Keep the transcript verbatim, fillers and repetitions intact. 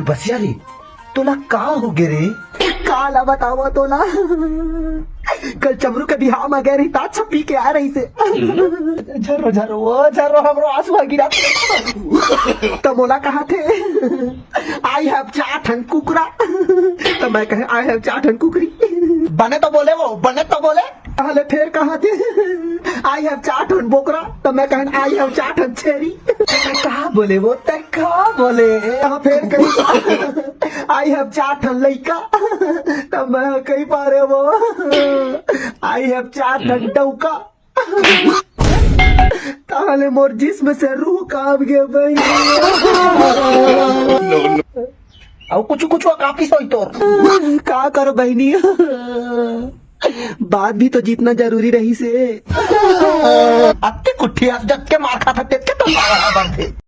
बसिया रे, तोला का हो गे रे? का ला बतावा तोला? कल चमरू के बिहाव म गे रही, ता छपी के आ रही से। झरो, झरो, ओ झरो, हमरो आंसू ह गिरा। त मोला कहा थे, "I have चार ठन कुकरा।" त मैं कहे, "I have चार ठन कुकरी।" बने तो बोले वो, बने तो बोले। ताहले फेर कहा थे, "I have चार ठन बोकरा।" त मैं कहे, "I have चार ठन छेरी।" का बोले वो, तै का बोले? हाँ, फेर कही, "I have चार ठन लइका।" त मैं कही पारे वो, "I have चार ठन डौका।" ताहले मोर जिस्म से रूह कांप गे बहिनी। अउ कुछ कुछ कांपिस होही तोर। का कर बहिनी? बात भी तो जीतना जरूरी रहिसे। अत्ते कुट्ठी अस जतके मार खाथा तेतके तो मार बनथे।